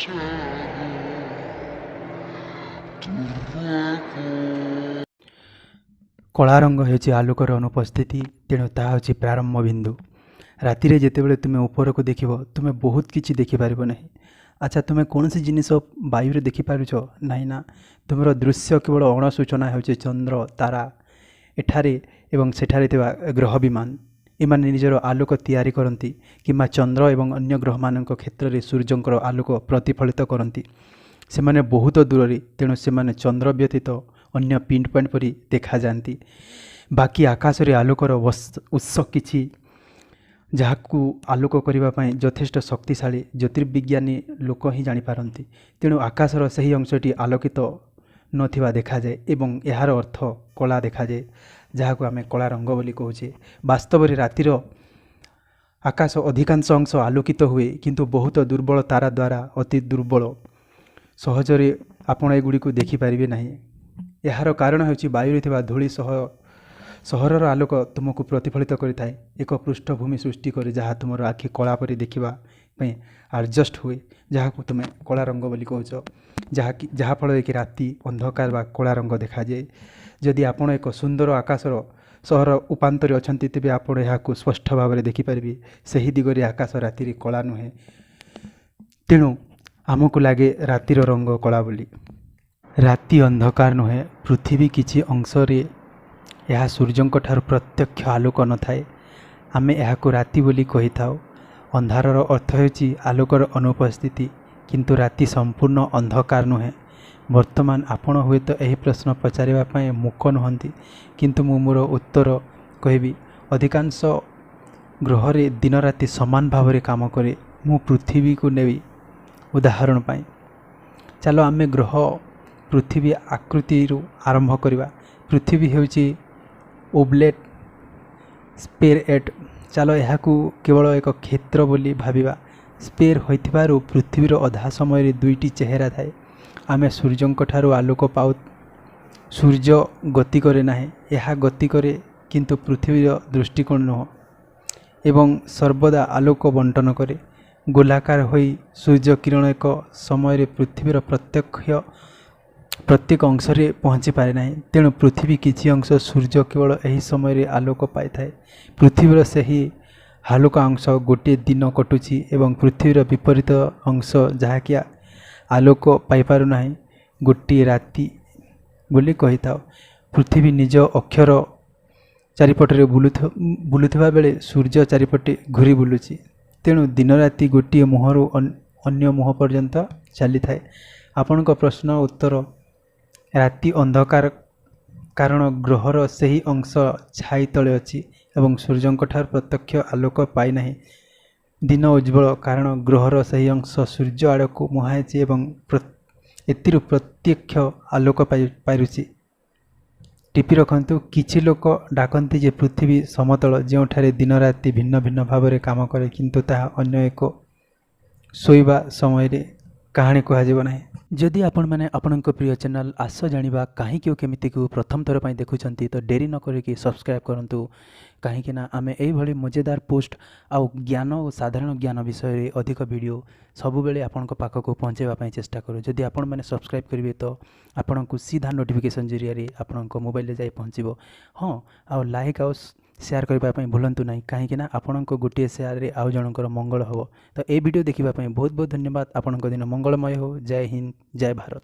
କଳା ରଙ୍ଗ ହେଉଛି ଆଲୋକର ଅନୁପସ୍ଥିତି, ତେଣୁ ତାହା ହେଉଛି ପ୍ରାରମ୍ଭ ବିନ୍ଦୁ। ରାତିରେ ଯେତେବେଳେ ତୁମେ ଉପରକୁ ଦେଖିବ, ତୁମେ ବହୁତ କିଛି ଦେଖିପାରିବ ନାହିଁ। ଆଚ୍ଛା, ତୁମେ କୌଣସି ଜିନିଷ ବାୟୁରେ ଦେଖିପାରୁଛ? ନାହିଁ ନା? ତୁମର ଦୃଶ୍ୟ କେବଳ ଅଣସୂଚନା ହେଉଛି ଚନ୍ଦ୍ର, ତାରା, ଏଠାରେ ଏବଂ ସେଠାରେ ଥିବା ଗ୍ରହ ବିମାନ। ଏମାନେ ନିଜର ଆଲୋକ ତିଆରି କରନ୍ତି କିମ୍ବା ଚନ୍ଦ୍ର ଏବଂ ଅନ୍ୟ ଗ୍ରହମାନଙ୍କ କ୍ଷେତ୍ରରେ ସୂର୍ଯ୍ୟଙ୍କର ଆଲୋକ ପ୍ରତିଫଳିତ କରନ୍ତି। ସେମାନେ ବହୁତ ଦୂରରେ, ତେଣୁ ସେମାନେ ଚନ୍ଦ୍ର ବ୍ୟତୀତ ଅନ୍ୟ ପିନ୍ ପଏଣ୍ଟ ପରି ଦେଖାଯାଆନ୍ତି। ବାକି ଆକାଶରେ ଆଲୋକର ଉତ୍ସ କିଛି ଯାହାକୁ ଆଲୋକ କରିବା ପାଇଁ ଯଥେଷ୍ଟ ଶକ୍ତିଶାଳୀ ଜ୍ୟୋତିର୍ବିଜ୍ଞାନୀ ଲୋକ ହିଁ ଜାଣିପାରନ୍ତି। ତେଣୁ ଆକାଶର ସେହି ଅଂଶଟି ଆଲୋକିତ ନଥିବା ଦେଖାଯାଏ ଏବଂ ଏହାର ଅର୍ଥ କଳା ଦେଖାଯାଏ, ଯାହାକୁ ଆମେ କଳା ରଙ୍ଗ ବୋଲି କହୁଛେ। ବାସ୍ତବରେ ରାତିର ଆକାଶ ଅଧିକାଂଶ ଅଂଶ ଆଲୋକିତ ହୁଏ, କିନ୍ତୁ ବହୁତ ଦୁର୍ବଳ ତାରା ଦ୍ୱାରା ଅତି ଦୁର୍ବଳ। ସହଜରେ ଆପଣ ଏଗୁଡ଼ିକୁ ଦେଖିପାରିବେ ନାହିଁ। ଏହାର କାରଣ ହେଉଛି ବାୟୁରେ ଥିବା ଧୂଳି ସହ ସହରର ଆଲୋକ ତୁମକୁ ପ୍ରତିଫଳିତ କରିଥାଏ, ଏକ ପୃଷ୍ଠଭୂମି ସୃଷ୍ଟି କରେ ଯାହା ତୁମର ଆଖି କଳା ପରି ଦେଖିବା ପାଇଁ ଆଡ଼ଜଷ୍ଟ ହୁଏ, ଯାହାକୁ ତୁମେ କଳା ରଙ୍ଗ ବୋଲି କହୁଛ, ଯାହାକି ଯାହାଫଳରେ କି ରାତି ଅନ୍ଧକାର ବା କଳା ରଙ୍ଗ ଦେଖାଯାଏ। ଯଦି ଆପଣ ଏକ ସୁନ୍ଦର ଆକାଶର ସହର ଉପାନ୍ତରେ ଅଛନ୍ତି, ତେବେ ଆପଣ ଏହାକୁ ସ୍ପଷ୍ଟ ଭାବରେ ଦେଖିପାରିବେ। ସେହି ଦିଗରେ ଆକାଶ ରାତିରେ କଳା ନୁହେଁ, ତେଣୁ ଆମକୁ ଲାଗେ ରାତିର ରଙ୍ଗ କଳା ବୋଲି। ରାତି ଅନ୍ଧକାର ନୁହେଁ। ପୃଥିବୀ କିଛି ଅଂଶରେ ଏହା ସୂର୍ଯ୍ୟଙ୍କ ଠାରୁ ପ୍ରତ୍ୟକ୍ଷ ଆଲୋକ ନଥାଏ। ଆମେ ଏହାକୁ ରାତି ବୋଲି କହିଥାଉ। ଅନ୍ଧାରର ଅର୍ଥ ହେଉଛି ଆଲୋକର ଅନୁପସ୍ଥିତି, କିନ୍ତୁ ରାତି ସମ୍ପୂର୍ଣ୍ଣ ଅନ୍ଧକାର ନୁହେଁ। ବର୍ତ୍ତମାନ ଆପଣ ହୁଏତ ଏହି ପ୍ରଶ୍ନ ପଚାରିବା ପାଇଁ ମୂକ ନୁହନ୍ତି, କିନ୍ତୁ ମୁଁ ମୋର ଉତ୍ତର କହିବି। ଅଧିକାଂଶ ଗ୍ରହରେ ଦିନ ରାତି ସମାନ ଭାବରେ କାମ କରେ। ମୁଁ ପୃଥିବୀକୁ ନେବି ଉଦାହରଣ ପାଇଁ। ଚାଲ ଆମେ ଗ୍ରହ ପୃଥିବୀ ଆକୃତିରୁ ଆରମ୍ଭ କରିବା। ପୃଥିବୀ ହେଉଛି ଓବଲେଟ୍ ସ୍ପେର୍ ଏଟ୍। ଚାଲ ଏହାକୁ କେବଳ ଏକ କ୍ଷେତ୍ର ବୋଲି ଭାବିବା। ସ୍ପେର୍ ହୋଇଥିବାରୁ ପୃଥିବୀର ଅଧା ସମୟରେ ଦୁଇଟି ଚେହେରା ଥାଏ। ଆମେ ସୂର୍ଯ୍ୟଙ୍କ ଠାରୁ ଆଲୋକ ପାଉ। ସୂର୍ଯ୍ୟ ଗତି କରେ ନାହିଁ, ଏହା ଗତି କରେ, କିନ୍ତୁ ପୃଥିବୀର ଦୃଷ୍ଟିକୋଣ ନୁହଁ ଏବଂ ସର୍ବଦା ଆଲୋକ ବଣ୍ଟନ କରେ। ଗୋଲାକାର ହୋଇ ସୂର୍ଯ୍ୟ କିରଣ ଏକ ସମୟରେ ପୃଥିବୀର ପ୍ରତ୍ୟେକ ଅଂଶରେ ପହଞ୍ଚିପାରେ ନାହିଁ। ତେଣୁ ପୃଥିବୀ କିଛି ଅଂଶ ସୂର୍ଯ୍ୟ କେବଳ ଏହି ସମୟରେ ଆଲୋକ ପାଇଥାଏ। ପୃଥିବୀର ସେହି ହାଲୁକା ଅଂଶ ଗୋଟିଏ ଦିନ କଟୁଛି ଏବଂ ପୃଥିବୀର ବିପରୀତ ଅଂଶ ଯାହାକି ଆଲୋକ ପାଇପାରୁନାହିଁ ଗୋଟିଏ ରାତି ବୋଲି କହିଥାଉ। ପୃଥିବୀ ନିଜ ଅକ୍ଷର ଚାରିପଟରେ ବୁଲୁଥିବା ବେଳେ ସୂର୍ଯ୍ୟ ଚାରିପଟେ ଘୂରି ବୁଲୁଛି। ତେଣୁ ଦିନ ରାତି ଗୋଟିଏ ମୁହଁରୁ ଅନ୍ୟ ମୁହଁ ପର୍ଯ୍ୟନ୍ତ ଚାଲିଥାଏ। ଆପଣଙ୍କ ପ୍ରଶ୍ନ ଉତ୍ତର, ରାତି ଅନ୍ଧକାର କାରଣ ଗ୍ରହର ସେହି ଅଂଶ ଛାଇ ତଳେ ଅଛି ଏବଂ ସୂର୍ଯ୍ୟଙ୍କ ଠାରୁ ପ୍ରତ୍ୟକ୍ଷ ଆଲୋକ ପାଇନାହିଁ। ଦିନ ଉଜ୍ଜ୍ୱଳ କାରଣ ଗ୍ରହର ସେହି ଅଂଶ ସୂର୍ଯ୍ୟ ଆଡ଼କୁ ମୁହାଁଇଛି ଏବଂ ଏଥିରୁ ପ୍ରତ୍ୟକ୍ଷ ଆଲୋକ ପାଇପାରୁଛି। ଟିପି ରଖନ୍ତୁ, କିଛି ଲୋକ ଡାକନ୍ତି ଯେ ପୃଥିବୀ ସମତଳ, ଯେଉଁଠାରେ ଦିନ ରାତି ଭିନ୍ନ ଭିନ୍ନ ଭାବରେ କାମ କରେ, କିନ୍ତୁ ତାହା ଅନ୍ୟ ଏକ ଶୋଇବା ସମୟରେ କାହାଣୀ କୁହାଯିବ ନାହିଁ। ଯଦି ଆପଣମାନେ ଆପଣଙ୍କ ପ୍ରିୟ ଚ୍ୟାନେଲ୍ ଆସ ଜାଣିବା କାହିଁକି ଓ କେମିତିକୁ ପ୍ରଥମ ଥର ପାଇଁ ଦେଖୁଛନ୍ତି, ତ ଡେରି ନ କରିକି ସବସ୍କ୍ରାଇବ୍ କରନ୍ତୁ, କାହିଁକି ନା ଆମେ ଏଇଭଳି ମଜେଦାର ପୋଷ୍ଟ ଆଉ ଜ୍ଞାନ ଓ ସାଧାରଣ ଜ୍ଞାନ ବିଷୟରେ ଅଧିକ ଭିଡ଼ିଓ ସବୁବେଳେ ଆପଣଙ୍କ ପାଖକୁ ପହଞ୍ଚାଇବା ପାଇଁ ଚେଷ୍ଟା କରୁ। ଯଦି ଆପଣମାନେ ସବସ୍କ୍ରାଇବ୍ କରିବେ, ତ ଆପଣଙ୍କୁ ସିଧା ନୋଟିଫିକେସନ୍ ଜରିଆରେ ଆପଣଙ୍କ ମୋବାଇଲରେ ଯାଇ ପହଞ୍ଚିବ। ହଁ, ଆଉ ଲାଇକ୍ ଆଉ ସେୟାର କରିବା ପାଇଁ ଭୁଲନ୍ତୁ ନାହିଁ, କାହିଁକି ନା ଆପଣଙ୍କ ଗୋଟିଏ ସେୟାରରେ ଆଉ ଜଣଙ୍କର ମଙ୍ଗଳ ହେବ। ତ ଏ ଭିଡ଼ିଓ ଦେଖିବା ପାଇଁ ବହୁତ ବହୁତ ଧନ୍ୟବାଦ। ଆପଣଙ୍କ ଦିନ ମଙ୍ଗଳମୟ ହେଉ। ଜୟ ହିନ୍ଦ, ଜୟ ଭାରତ।